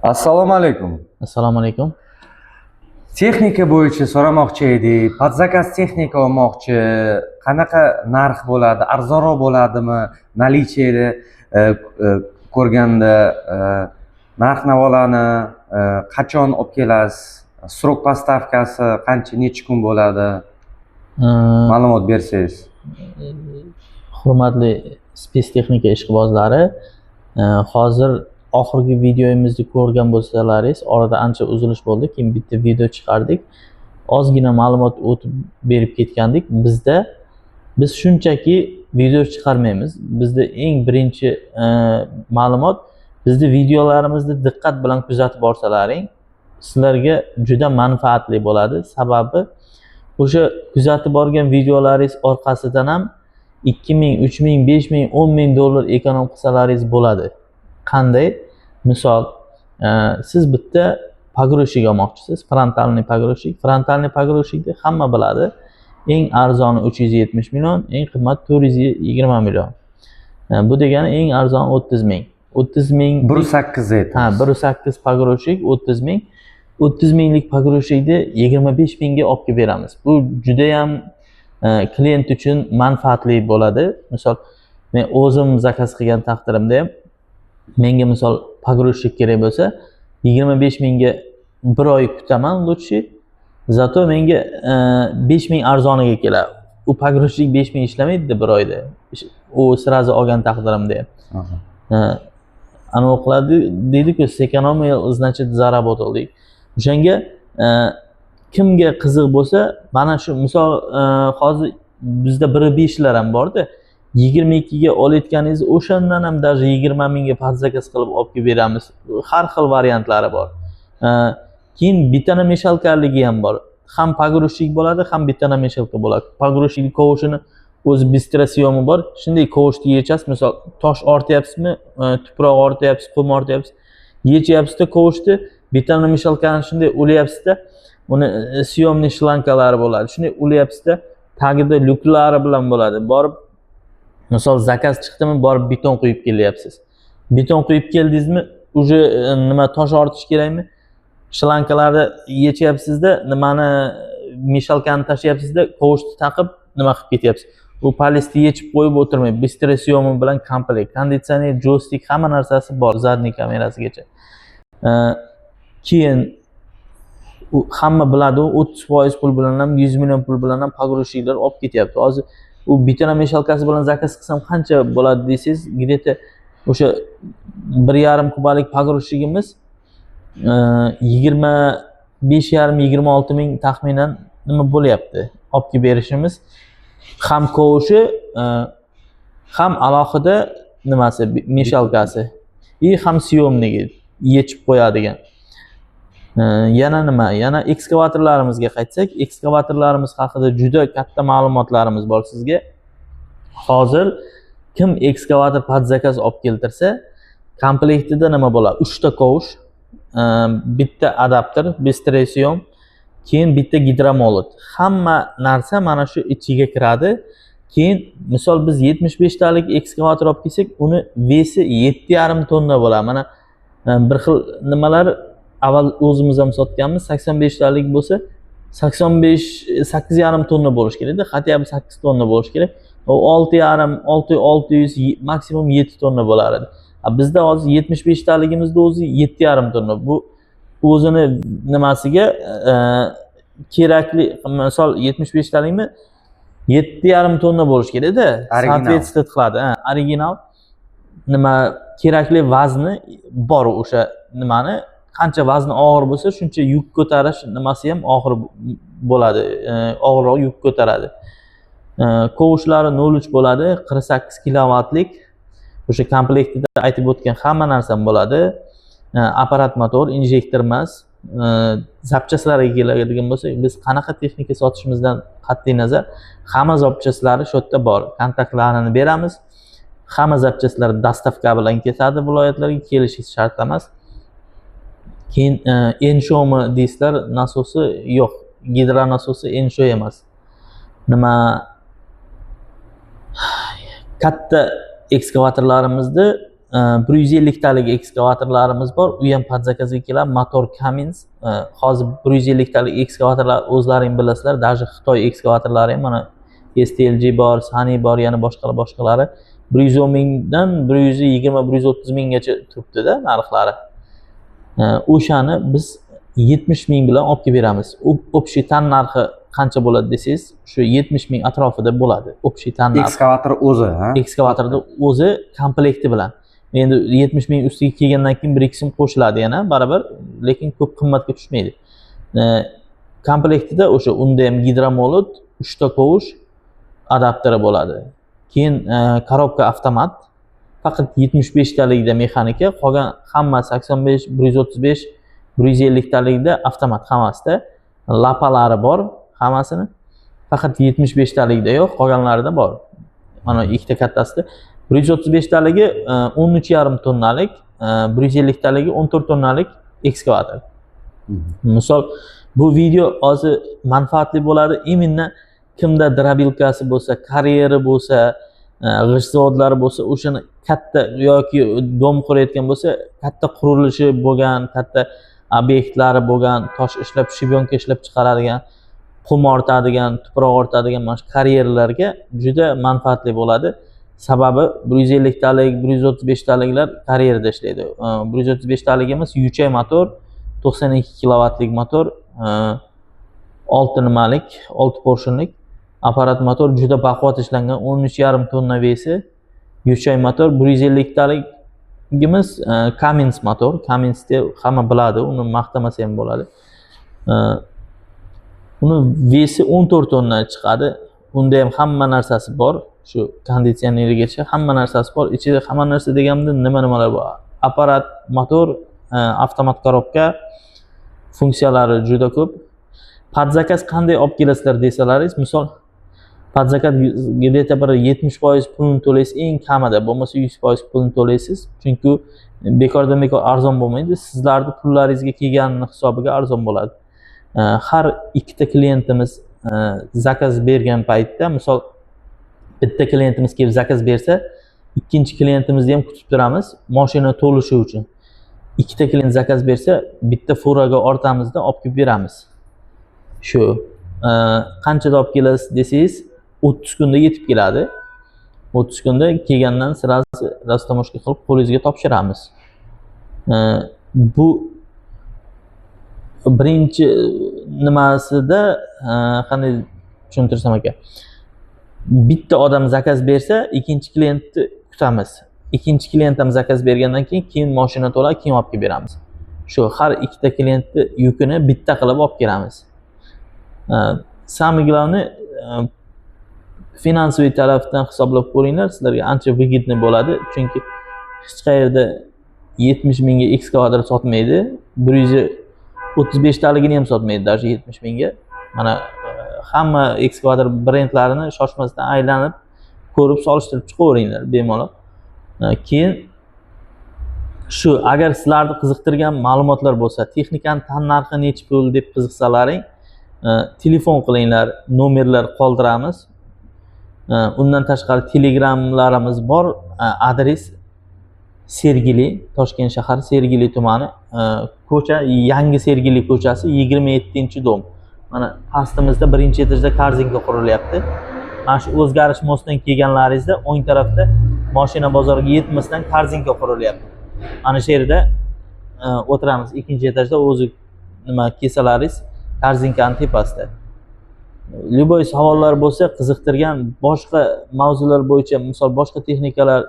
Assalomu alaykum. Assalomu alaykum. Texnika bo'yicha so'ramoqchi edik. Под заказ texnika olmoqchi. Qanaqa narx bo'ladi? Arzonroq bo'ladimi? Наличие da ko'rganda narx navolarni qachon olib kelasiz? Срок поставка si qancha, necha kun bo'ladi? Ma'lumot bersangiz. Hurmatli spetstexnika ishqibozlari, hozir oxirgi videomizni ko'rgan bo'lsalaringiz, orada ancha uzilish bo'ldi, keyin bitta video chiqardik. Ozgina ma'lumot o'tib berib ketgandik. Bizda biz shunchaki video chiqarmaymiz. Bizda eng birinchi ma'lumot, bizni videolarimizni diqqat bilan kuzatib borsalaring, sizlarga juda manfaatli bo'ladi. Sababi o'sha kuzatib borgan videolaringiz orqasidan ham 2000, 3000, 5000, 10 000 dollar эконом qilsalaringiz bo'ladi. Qanday? Misol, siz bitta погрузчик olmoqchisiz, фронтальный погрузчик. Фронтальный погрузчик ni hamma biladi. Eng arzoni 370 million, eng qimmat 420 million. Bu degani eng arzoni 30 ming. 30 ming. 1.8 aytamiz. Ha, 1.8 погрузчик 30 ming. 30 minglik погрузчик ni 25 mingga olib kelib beramiz. Bu judayam klient uchun manfaatli bo'ladi. Misol, men o'zim заказ qilgan taqdirimda ham menga, misol, погрузчик kerak bo'lsa, 25 mingga bir oy kutaman лучше. Зато menga 5 ming arzoniga keladi. U погрузчик 5 ming ishlamaydi bir oyda. U сразу olgan taqdirimda ham. Anavi qiladi deydiku, "Сэкономил, значит, заработал" deydi. O'shanga kimga qiziq bo'lsa, mana shu, misol, hozir bizda 1.5lar ham borda. 22ga olayotganingizni o'shandan ham даже 20 mingga под заказ qilib olib kelib beramiz. Har xil variantlari bor. Keyin бетономешалка ligi ham bor. Ham погрузчик bo'ladi, ham бетономешалка bo'ladi. Погрузчик ковш ini o'zi быстросъём i bor. Shunday ковш ni yechasiz, misol, tosh ortyapsizmi, tuproq ortyapsiz, qum ortyapsiz, yechyapsizda ковш ni, бетономешалка ni shunday ulayapsizda, uni съемный шланга lari bo'ladi. Shunday ulayapsizda, tagida lyuklari bilan bo'ladi. Borib, misol, заказ chiqdimi, borib beton quyib kelyapsiz. Beton quyib keldingizmi, уже nima, tosh ortish kerakmi? Шланга larni yechyapsizda, nimani, мешалка ni tashlayapsizda, ковш ni taqib nima qilib ketyapsiz. U polistni yechib qo'yib o'tirmay, быстросъём i bilan komplekt, konditsioner, joystik, hamma narsasi bor, задний kamerasigacha. Keyin u hamma biladi, u 30% pul bilan ham, 100 million pul bilan ham погрузчик lar olib ketyapti. Hozir u бетономешалка si bilan заказ qilsam qancha bo'ladi desangiz, где-то o'sha 1,5 kubalik погрузчик imiz 25,5, 26 ming taxminan nima bo'lyapti olib kelib berishimiz. Ham ковш i, ham alohida nimasi, мешалка si и ham съемный gi, yechib qo'yadigan. Yana nima, yana ekskavatorlarimizga qaytsak, ekskavatorlarimiz haqida juda katta ma'lumotlarimiz bor sizga. Hozir kim ekskavator под заказ olib keltirsa, komplektida nima bo'ladi? Uchta ковш, bitta adapter быстросъём, keyin bitta гидромолот, hamma narsa mana shu ichiga kiradi. Keyin, misol, biz 75 talik ekskavator olib kelsak, uni вес i 7,5 tonna bo'ladi. Mana bir xil nimalar avval o'zimiz ham sotganmiz, 85 talik bo'lsa, 85, 8,5 tonna bo'lishi kerakda, хотя бы 8 tonna bo'lishi kerak. U 6,5, olti, olti yuz, maksimum 7 tonna bo'lar edi. A bizda hozir 75 taligimizda o'zi 7,5 tonna. Bu o'zini nimasiga kerakli, misol, 75 talikmi, 7,5 tonna bo'lishi kerakda. Original. Соответствовать qiladi, ha, original nima, kerakli vazni bor. O'sha nimani, qancha vazni og'ir bo'lsa, shuncha yuk ko'tarish nimasi ham og'ir bo'ladi, og'irroq yuk ko'taradi. Ковш lari 0,3 bo'ladi, 48 kilovatlik. O'sha komplektida aytib o'tgan hamma narsam bo'ladi. Apparat motor, injektor emas. Запчасть lariga keladigan bo'lsak, biz qanaqa texnika sotishimizdan qat'iy nazar, hamma запчасть lari shu yerda bor, kontaktlarini beramiz. Hamma запчасть lar доставка bilan ketadi viloyatlarga, kelishingiz shart emas. Keyin Enshomi deysizlar, nasosi yo'q, gidronasosi Ensho emas. Nima, katta ekskavatorlarimizni 150 talik ekskavatorlarimiz bor, u ham под заказ ga keladi, motor Cummins. Hozir 150 talik ekskavatorlar, o'zlaring bilasizlar, даже Xitoy ekskavatorlari ham, mana STLG bor, Sany bor, yana boshqalar, boshqalari 110 mingdan 120, 130 minggacha turibdida narxlari. O'shani biz 70 ming bilan olib kelib beramiz. Общий tan narxi qancha bo'ladi desangiz, shu 70 ming atrofida bo'ladi общий tan narxi. Ekskavator o'zi, ha? Ekskavatorni o'zi komplekti bilan. Endi 70 ming ustiga kelgandan keyin 1-2 so'm qo'shiladi yana baribir, lekin ko'p qimmatga tushmaydi. Komplektida o'sha unda ham гидромолот, uchta kovush, adapteri bo'ladi. Keyin коробка avtomat, faqat 75 talikda mexanika, qolgan hamma 85, 135, 150 talikda avtomat hammasida. Lapalari bor hammasini, faqat 75 talikda yo'q, qolganlarida bor. Mana ikkita kattasida 135 taligi 13,5 tonnalik, 150 taligi 14 tonnalik ekskavator. Misol, bu video hozir manfaatli bo'ladi именно kimda дробилка si bo'lsa, karyeri bo'lsa, g'isht zavodlari bo'lsa, o'shani katta yoki dom qurayotgan bo'lsa, katta qurilishi bo'lgan, katta obyektlari bo'lgan, tosh ishlab, щебёнка ishlab chiqaradigan, qum ortadigan, tuproq ortadigan mana shu karyerlarga juda manfaatli bo'ladi. Sababi 150 talik, 135 taliklar karyerda ishlaydi. 135 taligimiz Yuchay motor, 92 kilovatlik motor, olti nimalik, olti поршень lik apparat, motor juda baquvvat ishlangan, 13,5 tonna вес i, Yuchay motor. 150 taligimiz Cummins motor. Cumminsni hamma biladi, uni maqtamasa ham bo'ladi. Uni вес i 14 tonna chiqadi. Unda ham hamma narsasi bor, shu konditsionerigacha hamma narsasi bor. Ichida hamma narsa deganimda nima nimalar bor: apparat, motor, avtomat коробка, funksiyalari juda ko'p. Под заказ qanday olib kelasizlar desalaringiz, misol, под заказ где-то bir 70% pulini to'laysiz eng kamida, bo'lmasa 100% pulini to'laysiz, chunki bekordan bekor arzon bo'lmaydi, sizlarni pullaringizga kelganini hisobiga arzon bo'ladi. Har ikkita klientimiz заказ bergan paytda, misol, bitta klientimiz kelib заказ bersa, ikkinchi klientimizni ham kutib turamiz moshina to'lishi uchun. Ikkita klient заказ bersa, bitta furaga ortamizda olib kelib beramiz. Shu qanchada olib kelasiz desangiz, 30 kunda yetib keladi. 30 kunda kelgandan сразу растаможка qilib qo'lingizga topshiramiz. Bu birinchi nimasida, qanday tushuntirsam ekan, bitta odam заказ bersa, ikkinchi klientni kutamiz. Ikkinchi klient ham заказ bergandan keyin moshina to'ladi, keyin olib kelib beramiz. Shu har ikkita klientni yukini bitta qilib olib kelamiz. Самое главное, финансовый tarafdan hisoblab ko'ringlar, sizlarga ancha выгодный bo'ladi, chunki hech qayerda 70 mingga ekskavator sotmaydi, 135 taligini ham sotmaydi даже 70 mingga. Mana hamma ekskavator brendlarini shoshmasdan aylanib ko'rib, solishtirib chiqaveringlar bemalol. Keyin shu, agar sizlarni qiziqtirgan ma'lumotlar bo'lsa, texnikani tan narxi nechi pul deb qiziqsalaring, telefon qilinglar, nomerlar qoldiramiz. Undan tashqari telegramlarimiz bor. Adres Sergeli, Toshkent shahari, Sergeli tumani, ko'cha Yangi Sergeli ko'chasi, 27-дом. Mana pastimizda birinchi etajda korzinka qurilyapti. Mana shu O'zgarish mostdan kelganlaringizda o'ng tarafda moshina bozoriga yetmasdan korzinka qurilyapti. Mana shu yerda o'tiramiz, ikkinchi etajda o'zi nima kelsalaringiz, korzinkani tepasida. Любой savollar bo'lsa, qiziqtirgan boshqa mavzular bo'yicha, misol, boshqa texnikalar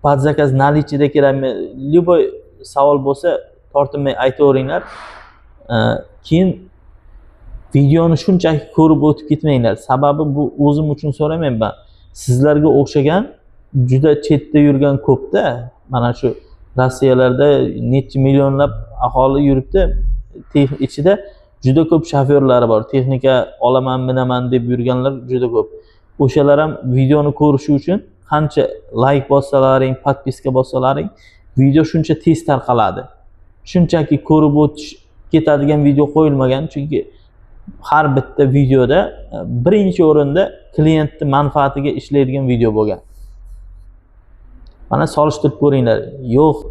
под заказ наличие da kerakmi, любой savol bo'lsa, tortinmay aytaveringlar. Keyin videoni shunchaki ko'rib o'tib ketmanglar. Sababi bu o'zim uchun so'ramayman, sizlarga o'xshagan juda chetda yurgan ko'pda. Mana shu Rossiyalarda necha millionlab aholi yuribdi, ichida juda ko'p shofyorlari bor, texnika olaman, minaman deb yurganlar juda ko'p. O'shalar ham videoni ko'rishi uchun qancha layk bossalaring, подписка bossalaring, video shuncha tez tarqaladi. Shunchaki ko'rib o'tish ketadigan video qo'yilmagan, chunki har bitta videoda birinchi o'rinda klientni manfaatiga ishlaydigan video bo'lgan. Mana, solishtirib ko'ringlar. Yo'q.